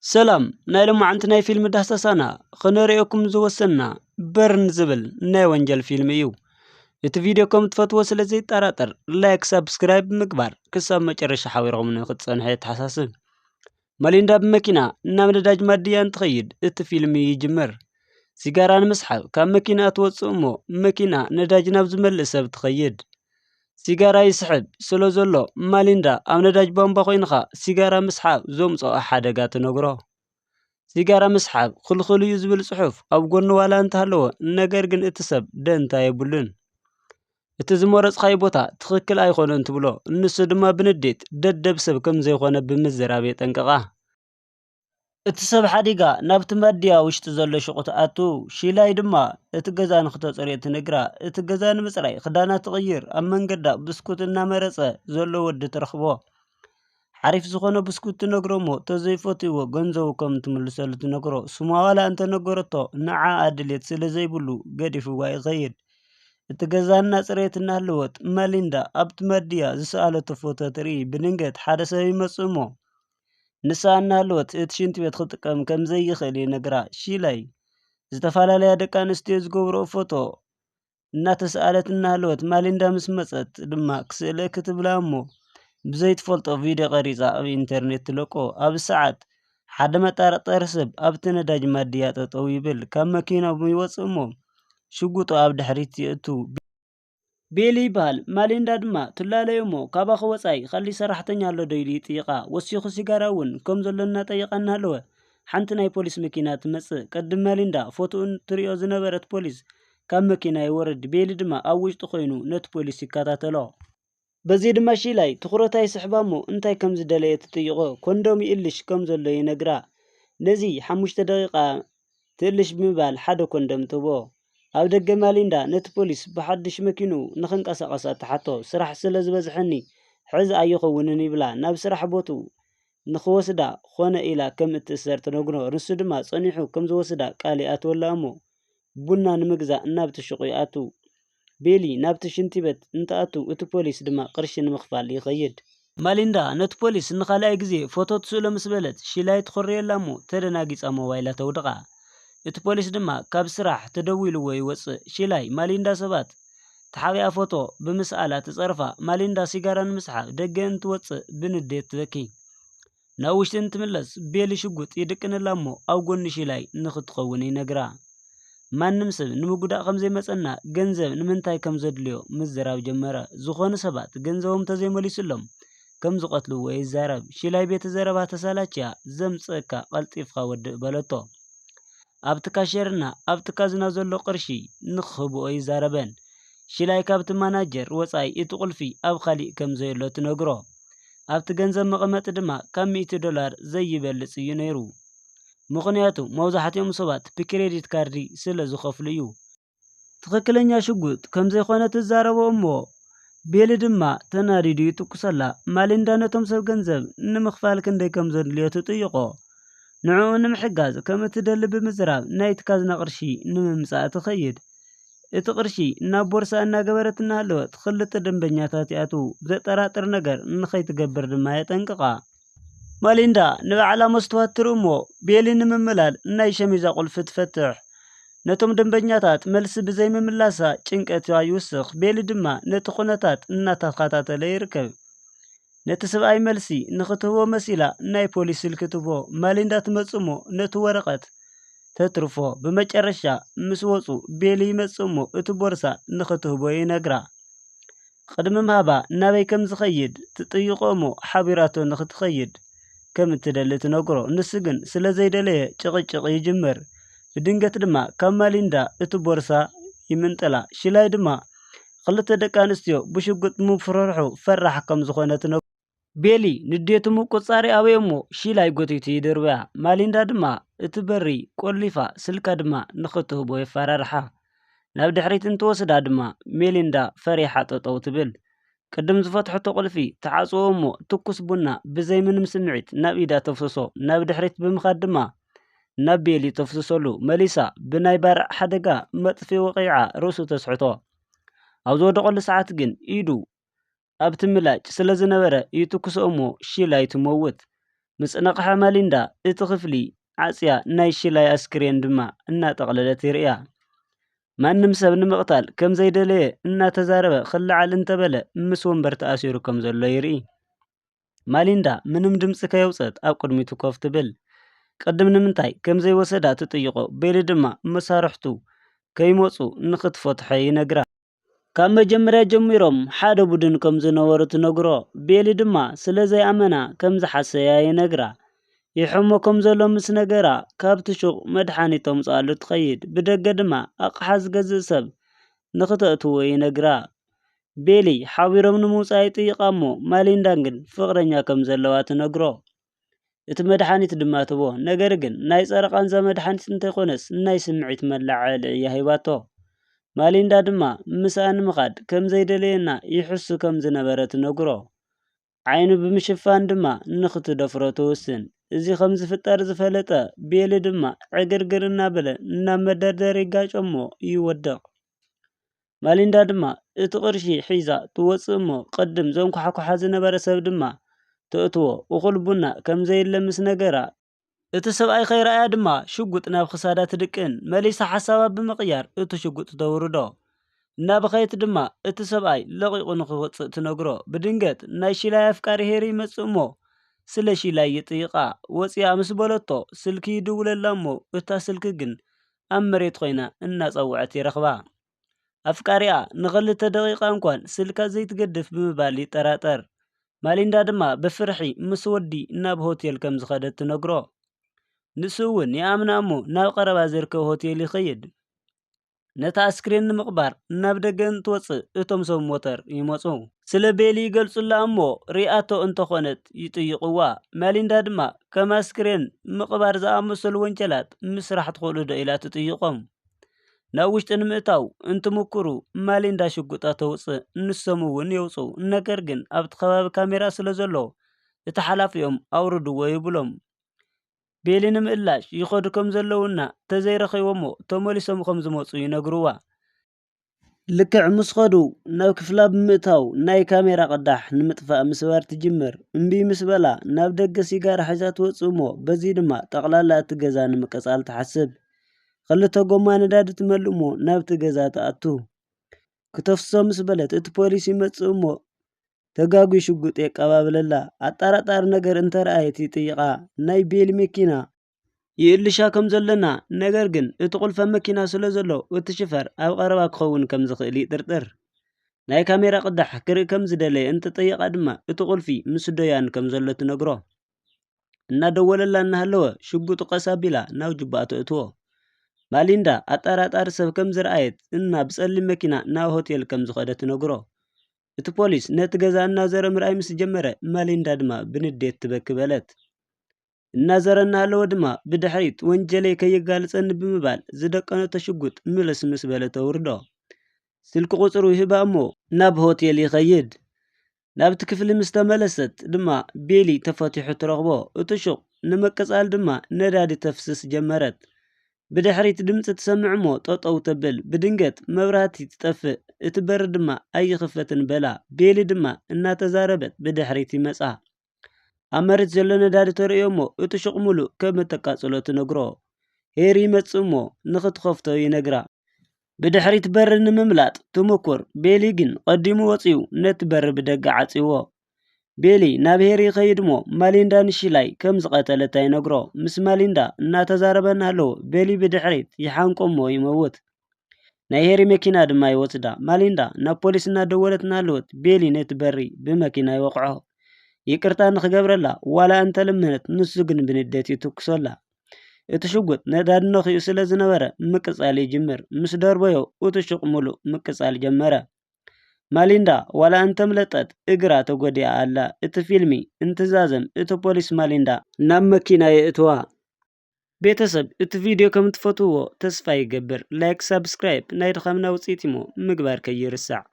ሰላም፣ ናይ ሎማዓንቲ ናይ ፊልም ዳህሳሳና ክነርእየኩም ዝወሰንና በርን ዝብል ናይ ወንጀል ፊልም እዩ። እቲ ቪድዮ ከም ትፈትዎ ስለ ዘይጠራጠር፣ ላይክ፣ ሳብስክራይብ ብምግባር ክሳብ መጨረሻ ሓቢርኹምኒ ክትጸንሑ የተሓሳስብ። ማሊንዳ ብመኪና ናብ ነዳጅ ማድያ እንትኸይድ እቲ ፊልም ይጅምር። ሲጋራ ንምስሓብ ካብ መኪና ትወጽእ እሞ፣ መኪና ነዳጅ ናብ ዝመልእ ሰብ ትኸይድ። ሲጋራ ይስሕብ ስለ ዘሎ፣ ማሊንዳ ኣብ ነዳጅ ቧንቧ ኮይንኻ ሲጋራ ምስሓብ ዘምጽኦ ሓደጋ ትነግሮ። ሲጋራ ምስሓብ ክልኹል እዩ ዝብል ጽሑፍ ኣብ ጎኑ ዋላ እንተሃለወ፣ ነገር ግን እቲ ሰብ ደንታ የብሉን። እቲ ዝመረጽካዮ ቦታ ትኽክል ኣይኮነን ትብሎ፣ ንሱ ድማ ብንዴት ደደብ ሰብ ከም ዘይኮነ ብምዝራብ የጠንቅቓ። እቲ ሰብ ሓዲጋ ናብቲ ማድያ ውሽጢ ዘሎ ሹቕ ትኣቱ፣ ሺላይ ድማ እቲ ገዛ ንኽተጽርዮ ትነግራ። እቲ ገዛ ንምጽራይ ክዳና ትቕይር፣ ኣብ መንገዳ ብስኩት እናመረጸ ዘሎ ወዲ ትረኽቦ። ሓሪፍ ዝኾነ ብስኩት ትነግሮ እሞ፣ ተዘይፈትይዎ ገንዘቡ ከም ትምልሰሉ ትነግሮ። ስማ ዋላ እንተነገረቶ፣ ንዓኣ ድሌት ስለ ዘይብሉ ገዲፍዋ ይኸይድ። እቲ ገዛ እናጽረየት እናሃለወት፣ ማሊንዳ ኣብቲ ማድያ ዝሰኣለቶ ፎቶ ትርኢ። ብድንገት ሓደ ሰብ ይመጽእ እሞ፣ ንሳ እናሃለወት እቲ ሽንቲ ቤት ክጥቀም ከም ዘይኽእል ይነግራ። ሺላይ ዝተፈላለያ ደቂ ኣንስትዮ ዝገብርኦ ፎቶ እናተሰኣለት እናሃለወት፣ ማሊንዳ ምስ መጸት ድማ ክስእለኪ ትብላ እሞ፣ ብዘይትፈልጦ ቪድዮ ቀሪጻ ኣብ ኢንተርኔት ትለቆ። ኣብ ሰዓት ሓደ መጠራጠሪ ሰብ ኣብቲ ነዳጅ ማድያ ጠጠው ይብል። ካብ መኪና ይወጽእ እሞ፣ ሽጉጡ ኣብ ድሕሪት የእቱ። ቤሊ ይበሃል። ማሊንዳ ድማ ትላለዮ እሞ፣ ካባኺ ወጻኢ ካሊእ ሰራሕተኛ ኣሎ ዶ ኢሉ ይጥይቓ። ወሲኹ ሲጋራ እውን ከም ዘሎ እናጠየቓ እናሃለወ፣ ሓንቲ ናይ ፖሊስ መኪና ትመጽእ። ቅድም ማሊንዳ ፎቶኡ ትሪኦ ዝነበረት ፖሊስ ካብ መኪና ይወርድ። ቤሊ ድማ ኣብ ውሽጢ ኮይኑ ነቲ ፖሊስ ይከታተሎ። በዚ ድማ ሺላይ ትኹረታ ይስሕባ እሞ፣ እንታይ ከም ዝደለየ ትጥይቖ። ኮንዶም ይእልሽ ከም ዘሎ ይነግራ። ነዚ ሓሙሽተ ደቂቓ ትእልሽ ብምባል ሓደ ኮንዶም ትህቦ። ኣብ ደገ ማሊንዳ ነቲ ፖሊስ ብሓድሽ መኪንኡ ንኽንቀሳቐሳ ትሓቶ። ስራሕ ስለ ዝበዝሐኒ ሕዚ ኣይኸውንን ይብላ። ናብ ስራሕ ቦትኡ ንኽወስዳ ኾነ ኢላ ከም እትእሰር ትነግሮ። ንሱ ድማ ጸኒሑ ከም ዝወስዳ ቃል ይኣትወላ እሞ፣ ቡና ንምግዛእ ናብቲ ሹቕ ይኣቱ። ቤሊ ናብቲ ሽንቲ ቤት እንትኣቱ፣ እቲ ፖሊስ ድማ ቅርሺ ንምኽፋል ይኸይድ። ማሊንዳ ነቲ ፖሊስ ንኻልኣይ ግዜ ፎቶ ትስእሎ ምስ በለት፣ ሺላይ ትኾርየላ እሞ ተደናጊጻ ሞባይላ ተውድቓ። እቲ ፖሊስ ድማ ካብ ስራሕ ተደዊልዎ ይወጽእ። ሺላይ ማሊንዳ ሰባት ተሓቢኣ ፎቶ ብምስኣላ ትጸርፋ። ማሊንዳ ሲጋራ ንምስሓብ ደገ እንትወጽእ ብንዴት ትበኪ። ናብ ውሽጢ እንትምለስ ቤሊ ሽጉጥ ይድቅንላ እሞ ኣብ ጎኒ ሺላይ ንኽትኸውን ይነግራ። ማንም ሰብ ንምጉዳእ ከም ዘይመጸና፣ ገንዘብ ንምንታይ ከም ዘድልዮ ምዝራብ ጀመረ። ዝኾኑ ሰባት ገንዘቦም ተዘይመሊሱሎም ከም ዝቐትልዎ ይዛረብ። ሺላይ ቤቲ ዘረባ ተሳላችያ፣ ዘምጽእካ ቀልጢፍካ ወድእ በለቶ። ኣብቲ ካሸርና ኣብቲ ካዝና ዘሎ ቅርሺ ንኽህብኦ ይዛረበን። ሺላይ ካብቲ ማናጀር ወጻኢ እቲ ቁልፊ ኣብ ካሊእ ከም ዘየሎ ትነግሮ። ኣብቲ ገንዘብ መቐመጢ ድማ ካብ ሚእቲ ዶላር ዘይበልጽ እዩ ነይሩ። ምኽንያቱ መብዛሕትኦም ሰባት ብክሬዲት ካርዲ ስለ ዝኸፍሉ እዩ። ትኽክለኛ ሽጉጥ ከም ዘይኮነ ትዛረቦ እሞ፣ ቤሊ ድማ ተናዲዱ ይትኩሰላ። ማሊንዳ ነቶም ሰብ ገንዘብ ንምኽፋል ክንደይ ከም ዘድልዮ ትጥይቖ። ንዕኡ ንምሕጋዝ ከም እትደሊ ብምዝራብ ናይቲ ካዝና ቅርሺ ንምምጻእ ትኸይድ። እቲ ቅርሺ ናብ ቦርሳ እናገበረት እናሃለወት ክልተ ደንበኛታት ይኣትዉ። ዘጠራጥር ነገር ንኸይትገብር ድማ የጠንቅቓ። ማሊንዳ ንባዕላ መስትዋት ትርኢ እሞ፣ ቤሊ ንምምላል ናይ ሸሚዛ ቁልፊ ትፈትሕ። ነቶም ደንበኛታት መልሲ ብዘይምምላሳ ጭንቀታ ይውስኽ። ቤሊ ድማ ነቲ ኩነታት እናተኸታተለ ይርከብ። ነቲ ሰብኣይ መልሲ ንኽትህቦ መሲላ ናይ ፖሊስ ስልኪ ትህቦ። ማሊንዳ ትመጽእ እሞ ነቲ ወረቐት ተትርፎ። ብመጨረሻ ምስ ወጹ ቤሊ ይመጽእ እሞ እቲ ቦርሳ ንኽትህቦ ይነግራ። ቅድሚ ምሃባ ናበይ ከም ዝኸይድ ትጥይቖ እሞ ሓቢራቶ ንኽትኸይድ ከም እትደሊ ትነግሮ። ንሱ ግን ስለ ዘይደለየ ጭቕጭቕ ይጅምር። ብድንገት ድማ ካብ ማሊንዳ እቲ ቦርሳ ይምንጥላ። ሺላይ ድማ ክልተ ደቂ ኣንስትዮ ብሽጉጥ ብምፍርርሑ ፈራሕ ከም ዝኾነ ትነግሮ። ቤሊ ንዴቱ ምቁጻር ይኣበዮ እሞ ሺላይ ጎቲቱ ይድርብያ። ማሊንዳ ድማ እቲ በሪ ቆሊፋ ስልካ ድማ ንኽትህቦ የፈራርሓ። ናብ ድሕሪት እንትወስዳ ድማ ሜሊንዳ ፈሪሓ ጠጠው ትብል። ቅድም ዝፈትሐቶ ቁልፊ ትዓጽዎ እሞ ትኩስ ቡና ብዘይ ምንም ስምዒት ናብ ኢዳ ተፍስሶ። ናብ ድሕሪት ብምኻድ ድማ ናብ ቤሊ ተፍስሰሉ። መሊሳ ብናይ ባርዕ ሓደጋ መጥፊ ወቒዓ ርእሱ ተስሕቶ። ኣብ ዝወደቐሉ ሰዓት ግን ኢዱ ኣብቲ ምላጭ ስለ ዝነበረ ይትኩሶ እሞ ሺላይ ትመውት። ምስ ነቕሐ ማሊንዳ እቲ ክፍሊ ዓጽያ ናይ ሺላይ ኣስክሬን ድማ እናጠቕለለት ይርእያ። ማንም ሰብ ንምቕታል ከም ዘይደለየ እናተዛረበ ክለዓል እንተበለ ምስ ወንበር ተኣሲሩ ከም ዘሎ ይርኢ። ማሊንዳ ምንም ድምጺ ከየውጸት ኣብ ቅድሚቱ ኮፍ ትብል። ቅድም ንምንታይ ከም ዘይወሰዳ ትጥይቖ። ቤሊ ድማ መሳርሕቱ ከይመጹ ንኽትፈትሖ ይነግራ። ካብ መጀመርያ ጀሚሮም ሓደ ቡድን ከም ዝነበሩ ትነግሮ። ቤሊ ድማ ስለ ዘይኣመና ከም ዝሓሰያ ይነግራ። ይሕሞ ከም ዘሎ ምስ ነገራ ካብቲ ሹቕ መድሓኒት ተምጽኣሉ ትኸይድ። ብደገ ድማ ኣቕሓ ዝገዝእ ሰብ ንኽተእትዎ ይነግራ። ቤሊ ሓቢሮም ንምውጻእ ይጥይቓ እሞ ማሊንዳን ግን ፍቕረኛ ከም ዘለዋ ትነግሮ። እቲ መድሓኒት ድማ ትቦ። ነገር ግን ናይ ጸረ ቃንዛ መድሓኒት እንተይኮነስ ናይ ስምዒት መለዓዓሊ እያ ሂባቶ። ማሊንዳ ድማ ምስኣ ንምኻድ ከም ዘይደለየና ይሕሱ ከም ዝነበረ ትነግሮ። ዓይኑ ብምሽፋን ድማ ንኽትደፍሮ ትውስን። እዚ ከም ዝፍጠር ዝፈለጠ ቤሊ ድማ ዕግርግር እናበለ ናብ መደርደሪ ይጋጮ እሞ ይወድቕ። ማሊንዳ ድማ እቲ ቅርሺ ሒዛ ትወጽእ እሞ ቅድም ዘንኳሕኳሓ ዝነበረ ሰብ ድማ ተእትዎ። እኹል ቡና ከም ዘየለ ምስ ነገራ እቲ ሰብኣይ ከይረኣያ ድማ ሽጉጥ ናብ ክሳዳ ትድቅን። መሊሳ ሓሳባ ብምቕያር እቲ ሽጉጥ ተውርዶ። እናበኸየት ድማ እቲ ሰብኣይ ለቒቑ ንኽወጽእ ትነግሮ። ብድንገት ናይ ሺላይ ኣፍቃሪ ሄሪ ይመጽእ እሞ ስለ ሺላይ ይጥይቓ። ወጽያ ምስ በለቶ ስልኪ ይድውለላ እሞ እታ ስልኪ ግን ኣብ መሬት ኮይና እናጸውዐት ይረኽባ። ኣፍቃሪኣ ንኽልተ ደቂቓ እንኳን ስልካ ዘይትገድፍ ብምባል ይጠራጠር። ማሊንዳ ድማ ብፍርሒ ምስ ወዲ ናብ ሆቴል ከም ዝኸደት ትነግሮ። ንሱ እውን ይኣምና እሞ ናብ ቀረባ ዝርከብ ሆቴል ይኸይድ። ነታ ኣስክሬን ንምቕባር ናብ ደገ እንትወጽእ እቶም ሰብ ሞተር ይመጹ። ስለ ቤሊ ይገልጹላ እሞ ሪኣቶ እንተኾነት ይጥይቕዋ። ማሊንዳ ድማ ከም ኣስክሬን ምቕባር ዝኣመሰሉ ወንጀላት ምስራሕ ትኽእሉ ዶ ኢላ ትጥይቖም። ናብ ውሽጢ ንምእታው እንትምክሩ ማሊንዳ ሽጉጣ ተውጽእ፣ ንሶም እውን የውጽኡ። ነገር ግን ኣብቲ ከባቢ ካሜራ ስለ ዘሎ እቲ ሓላፊኦም ኣውርድዎ ይብሎም። ቤሊ ንምእላሽ ይኸዱ ከም ዘለውና ተዘይረኸይቦሞ ተመሊሶም ከም ዝመጹ ይነግርዋ። ልክዕ ምስ ኸዱ ናብ ክፍላ ብምእታው ናይ ካሜራ ቅዳሕ ንምጥፋእ ምስባር ትጅምር። እምቢ ምስ በላ ናብ ደገ ሲጋራ ሒዛ ትወጽእ እሞ በዚ ድማ ጠቕላላ እቲ ገዛ ንምቅጻል ትሓስብ። ክልተ ጎማ ነዳዲ ትመልእ እሞ ናብቲ ገዛ ትኣቱ። ክተፍስሶ ምስ በለት እቲ ፖሊስ ይመጽእ እሞ ተጋጉ ሽጉጥ የቀባብለላ። ኣጣራጣሪ ነገር እንተረኣየት ይጥይቓ። ናይ ቤሊ መኪና ይእልሻ ከም ዘለና፣ ነገር ግን እቲ ቁልፈ መኪና ስለ ዘሎ እቲ ሽፈር ኣብ ቀረባ ክኸውን ከም ዝኽእል ይጥርጥር። ናይ ካሜራ ቅዳሕ ክርኢ ከም ዝደለየ እንትጠየቓ ድማ እቲ ቁልፊ ምስ ዶያን ከም ዘሎ ትነግሮ። እናደወለላ እናሃለወ ሽጉጡ ቀስ ኣቢላ ናብ ጅባኣ ተእትዎ። ማሊንዳ ኣጠራጣሪ ሰብ ከም ዝረኣየት እና ብጸሊም መኪና ናብ ሆቴል ከም ዝኸደ ትነግሮ። እቲ ፖሊስ ነቲ ገዛ እናዘረ ምርኣይ ምስ ጀመረ ማሊንዳ ድማ ብንዴት ትበኪ በለት። እናዘረ እናሃለወ ድማ ብድሕሪት ወንጀለይ ከየጋልጸኒ ብምባል ዝደቀነቶ ሽጉጥ ምልስ ምስ በለ ተውርዶ። ስልኪ ቁጽሩ ይህባ እሞ ናብ ሆቴል ይኸይድ። ናብቲ ክፍሊ ምስ ተመለሰት ድማ ቤሊ ተፈቲሑ ትረኽቦ። እቲ ሹቕ ንምቅጻል ድማ ነዳዲ ተፍስስ ጀመረት። ብድሕሪት ድምጺ ትሰምዕ እሞ ጠጠው ተብል። ብድንገት መብራህቲ ትጠፍእ። እቲ በር ድማ ኣይኽፈትን በላ። ቤሊ ድማ እናተዛረበት ብድሕሪት ይመጻ። ኣብ መሬት ዘሎ ነዳዲ ተርእዮ እሞ እቲ ሹቕ ሙሉእ ከም እተቃጽሎ ትነግሮ። ሄሪ ይመጽእ እሞ ንኽትኸፍቶ ይነግራ። ብድሕሪት በሪ ንምምላጥ ትምኩር። ቤሊ ግን ቀዲሙ ወጺኡ ነቲ በሪ ብደገ ዓጽይዎ። ቤሊ ናብ ሄሪ ይኸይድ እሞ ማሊንዳ ንሺላይ ከም ዝቐተለታ ይነግሮ። ምስ ማሊንዳ እናተዛረበ እናሃለወ ቤሊ ብድሕሪት ይሓንቆ እሞ ይመውት። ናይ ሄሪ መኪና ድማ ይወስዳ። ማሊንዳ ናብ ፖሊስ እናደወለት እናሃለወት ቤሊ ነቲ በሪ ብመኪና ይወቕዖ። ይቅርታ ንኽገብረላ ዋላ እንተለመነት ንሱ ግን ብንዴት ይትኩሰላ። እቲ ሽጉጥ ነዳዲ ነኺኡ ስለ ዝነበረ ምቅጻል ይጅምር። ምስ ደርበዮ እቲ ሹቕ ሙሉእ ምቅጻል ጀመረ። ማሊንዳ ዋላ እንተምለጠት እግራ ተጎዲኣ ኣላ። እቲ ፊልሚ እንትዛዘም እቲ ፖሊስ ማሊንዳ ናብ መኪና የእትዋ። ቤተሰብ እቲ ቪድዮ ከም ትፈትውዎ ተስፋ ይገብር። ላይክ ሳብስክራይብ ናይ ድኻምና ውፅኢት እሞ ምግባር ከይርሳዕ።